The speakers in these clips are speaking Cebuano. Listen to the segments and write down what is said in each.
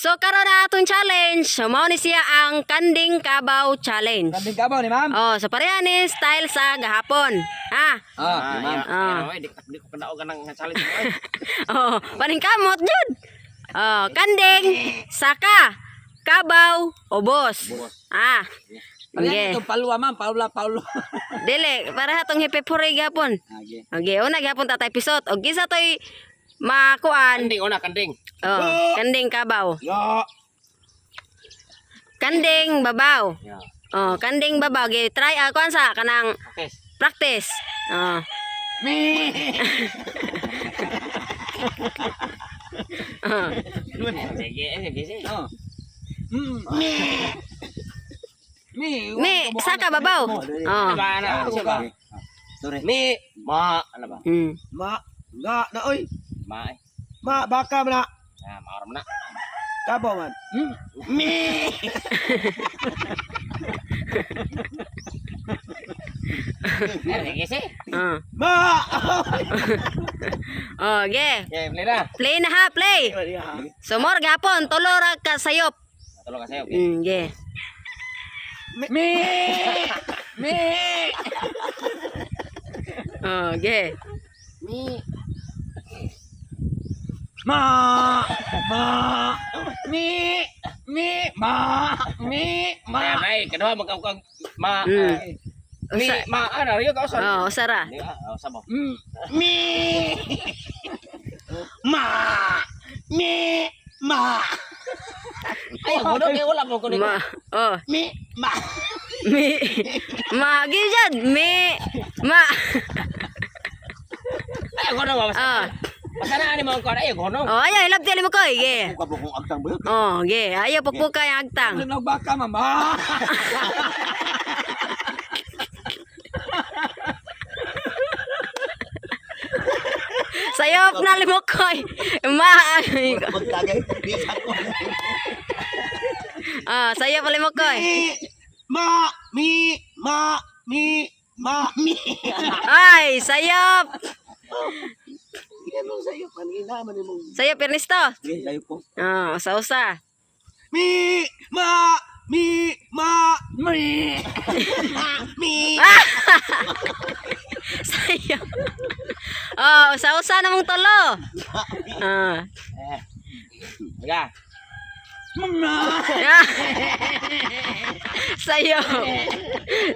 So karon na atong challenge, so mao ni siya ang kanding kabaw challenge. Kanding kabaw ni ma'am. Oh, so pareha ni style sa gahapon. Ha? Ah, ni ma'am. Ah. Ay, di ko kanaog ang challenge mo. Ay. Oh, paningkamot jud. Oh, kanding saka kabaw ubos. Ah. Pareha Okay. itong palwa ma'am, palwa, palwa. Dili, pareha tong hipipuri gihapon. Okay. Okay, una gihapon tatay pisot. Og kinsa toy makuan? Kanding una, kanding. Oh, kanding kabaw. Yo. Kanding babaw. Yeah. Oh, kanding babaw. Gi try kuan sa kanang Okay. practice. Oh. Mi. Oh. Sige, sige, sige. Oh. Mm. Mi. Mi. Mi, saka babaw. Oh. Ano ba, ano, ano siya ba? Sorry. Mi, ma, ano ba? Ma, nga na oy. Ma, eh. Ma baka man na. Ah, maoram na. Kabaw man. Mm. Mi. Eh, sige, sige. Oh. Ma. Oh, ge. Okay, play na. Play na ha, play. So more gihapon, tulo ra ka sayop. Tulog ka sa'yo. Okay. Ge. Mi. Mi. Oh, ge. Mi. Ma. Ma. Mi. Mi. Ma. Mi. Ma. Ayan, ay, kaduha magkakag ma. Mm. Mi, Usa. ma, ano, riyo ka usa. Oh, usa ra. Di ba? Oh, sabo. Mm. Mi. Ma. Mi. Ma. Ay, gulo kay wala mo kunin. Ma. Oh, Mi. Ma. mi. Ma, ge jud. Mi. Ma. Ay, gulo ba? Oh. Basta na ani mo ko ay gulo. Oh, ayaw hilabti mo koy, ge. Kabaw kong agtang ba? Oh, ge. Ayaw pukpukay ang agtang. Sunog baka ma'am. Ah. Sayop na limokoy. Ma. Pagtagay. Di sa ko. Ah, sayop limokoy. Mi. Ma. Mi. Ma. Mi. Ma. Mi. Ay, sayop. Ano sa'yo? Kanina man imong. Sayop Ernesto. Sige, sayo ko. Oh, usa-usa. Mi. Ma. Mi. Ma. Mi. Mi. Sayop. Oh, usa-usa namong tulo. Ah. Eh. Aga. Ma. Sayop.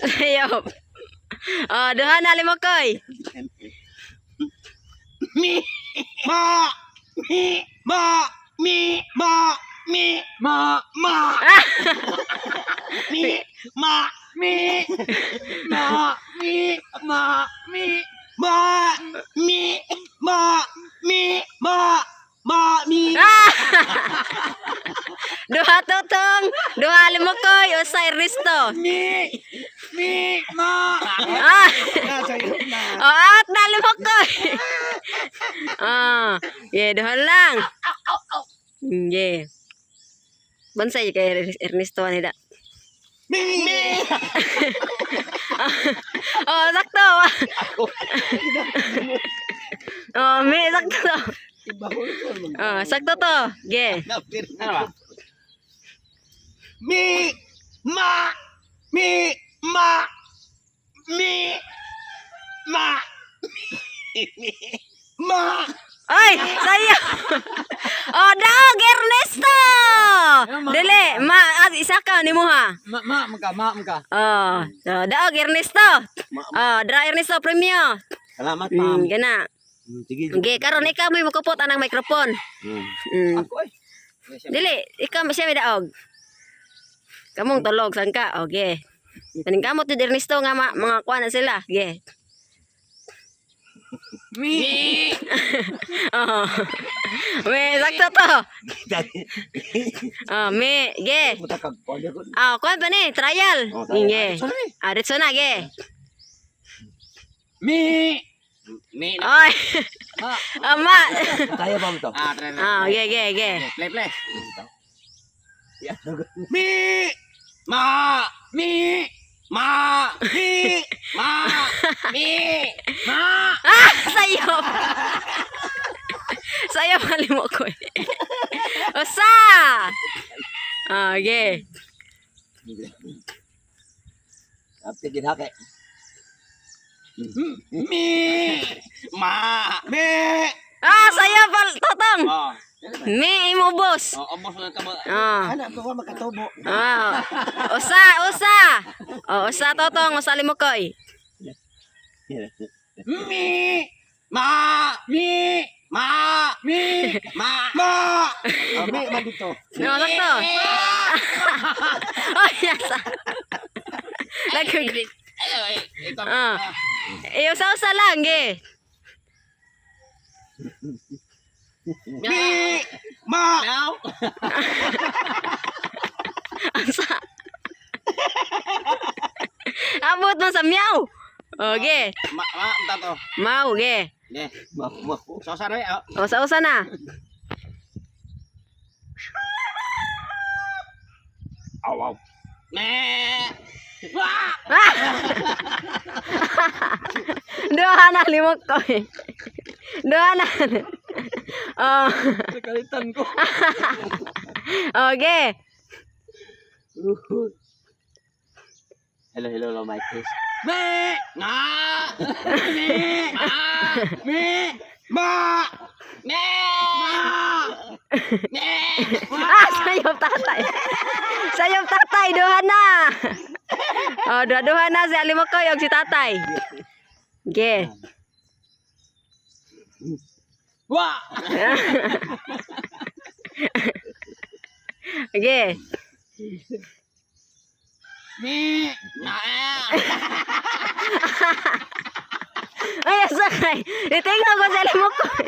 Sayop. Oh, duha na limokoy. Mi. Ma. Mi. Ma. Mi. Ma. Mi. Ma. Ma. Mi. Ma. Mi. Ma. Mi. Ma. Mi. Ma. Mi. Ma. Mi. Ma. Ma. Mi. Ah! Duha tutong, duha limokoy, usa Ernesto. Mi. Mi. Ma. Ah! Sayo na. Oh, out na limokoy. Ah, yeah, duha lang. Yeah. Bansay kay Ernesto anida. Mi. Mi. Oh, sakto. Oh, mi sakto to. Oh, sakto to. Ge. Ano ba? Mi. Ma. Mi. Ma. Mi. Ma. Mi. Ma. Ay, sayo. Oh, daog Ernesto. Dili, ma ah, isa ka nimo ha. Ma. Ma. Mka. Ma. Mka. Oh, so, daog Ernesto. Oh, dra Ernesto premyo. Salamat, ma'am. Gana. Sige. Okay, karon ikaw may mukupot anang microphone. Mm. Ako ay. Dili, ikaw siya may daog. Kamong tulog sangka. Okay. Paningkamot jud Ernesto nga mga kuan na sila. Okay. Mi. Oh. Me, sakto to. Oh, me, ge. Ah, kuan pa ni, trial. Oh, trial. Ge. Ah, diretso na, ge. Mi. Mi. Oy. Ma. Ah, ma. Kaya ba ito? Ah, try. Ah, ge, ge, ge. Play, play. Mi. Ma. Mi. Ma. Mi. Ma. Mi. Ma. Ah, sayop. Sayop alimokoy. Usa. Ah, okay. Apti ginhake. Mi. Ma. Me. Ah, sayop totong. Oh. Mi imo boss. Oh, ubos na tamo. Ah. Anak ko makatubo. Ah. Usa, usa. Oh, usa totong, usa limokoy. Mi. Ma. Mi. Ma. Mi. Ma. Ma. Oh, me man dito. No, sakto. Oh, yes. Nag Ay, ito. Ah. Eh, usa-usa lang, ge. Me. Ma. Meow. Asa? Abot man sa meow. Okay. Ma, ma, tato. Mau, ge. Ne. Ma ma. Sosa na eh. Oh. Usa-usa na. Aw, aw. Me. Wah! Ah! Duha na limok ko. Eh. Duha na. Oh. Nakalitan ko. Okay. Hello, hello, hello, my kiss. Me! Nga! Me! Ma! Me. Ma. Me! Ma! Me! Ah, sayop tatay. Sayop tatay, duha na. Oh, duha-duha na si Alimokoy og si tatay. Okay. Wa! Okay. Me! Nga! Ay, asa kay. Itingnan ko si Alimokoy.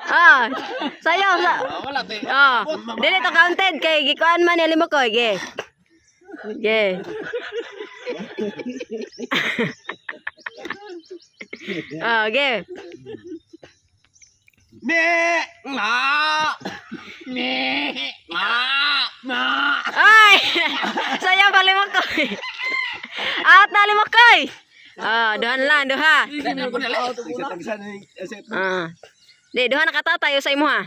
Ah, sayo sa. Oh, wala to. Oh, dili to counted kay gikuan man ni Alimokoy, ge. Ge. Oh, ge. Me. Nga! Me! Nga! Nga! Ay! Sayo pa Alimokoy. Out na Alimokoy. Ah, duha na lang, duha. Ah. Di, duha na katatay sa imo ha.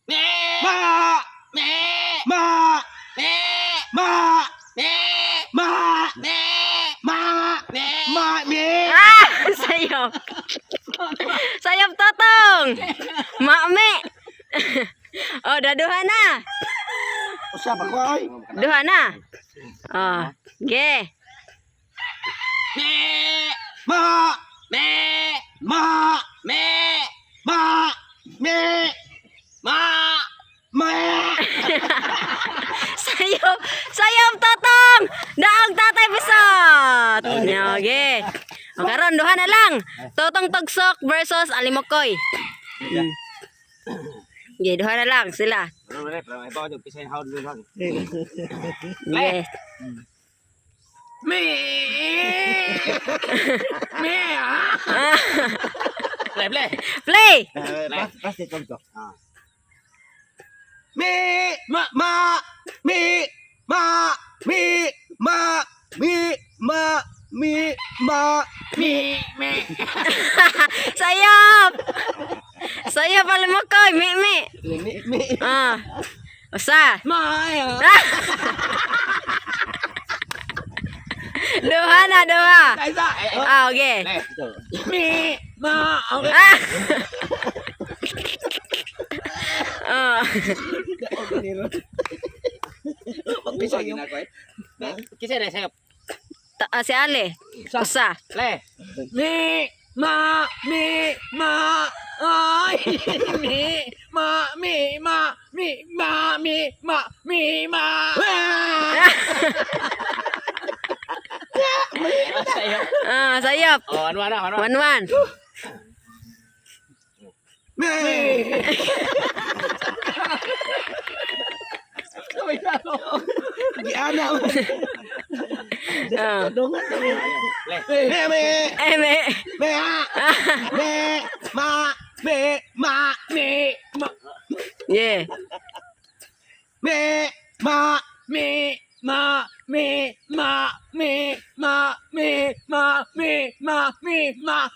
Me! Ma. Me! Ma. Me! Ma. Me! Ma. Me! Ma. Me! Ma. Me. Ah! Sayop. Sayop totong. Mame. Oh, duha na. Usa pa ko ay. Duha na. Oh, ge. Me! Ma. Me! Ma. Me! Ma. Me. Ma! Ma. Sayop. Sayop totong. Daog tatay pisot. Okay. O karon duha na lang. Totong Tugsok versus Alimokoy. Ge, duha na lang sila. Ge. Me! Me! Ah! Play, play! Play. Pasti ko. Me. Ma. Ma. Me. Ma. Me. Ma. Me. Ma. Me. Ma. Me! Me! Sayop. Sayop Alimokoy. Me me. Me. Me. Ah. Usa. Ma! Ah! Duha na, duha. Isa! Ah, okay. Me! Ma! Okay. Ah. Ah. Bisa yun. Kisa na sayop. Ah, si Ale. Usa. Play! Me! Ma! Me! Ma! Ay! Me! Ma! Me! Ma! Me! Ma! Me! Ma! Me! Ma! Sayop. Ah, sayop. Oh, ano ano ano? 1-1. Me. Giana. Ah. Play. Me. Me. Eh, me. Me. Me. Ma. Me. Ma. Me! Ma! Yeah. Me. Ma. Me! Ma! Me! Ma! Me! Ma! Me! Ma! Me! Ma! Me! Ma!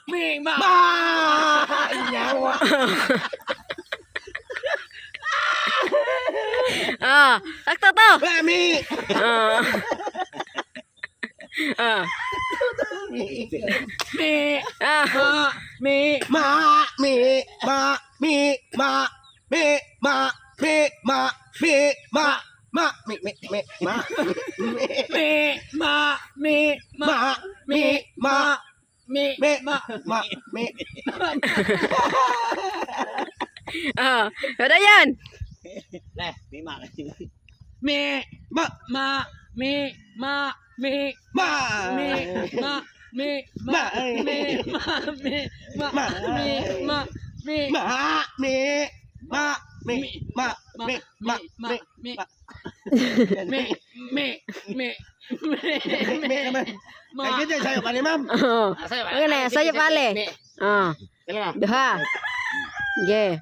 Ah, sakto to. Ma mi. Ah. Ah. Mi Ah. ma mi Ma mi ma mi ma mi ma mi ma mi ma ma mi mi mi ma mi mi ma mi ma ma mi ma mi mi ma ma mi. Ah. Wala yan. Le, mi ma. Mi Ma ma mi ma mi ma mi ma mi ma mi ma mi ma Ma. Mi ma mi ma mi ma mi ma mi ma ma mi mi mi mi mi mi mi naman. Ma. Ay kita sayo pa ni ma'am. Oh. Sayop. Okay na, sayop ale. Ah. Dali na. Duha. Ge.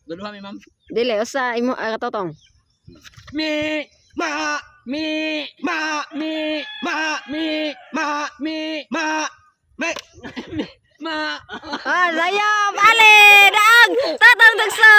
Duha mi, ma'am. Dili usa imo ah, katotong. Mi Ma mi ma mi ma mi ma mi ma mi. Ma. Ah, sayop ale daag. Tatong tagsa.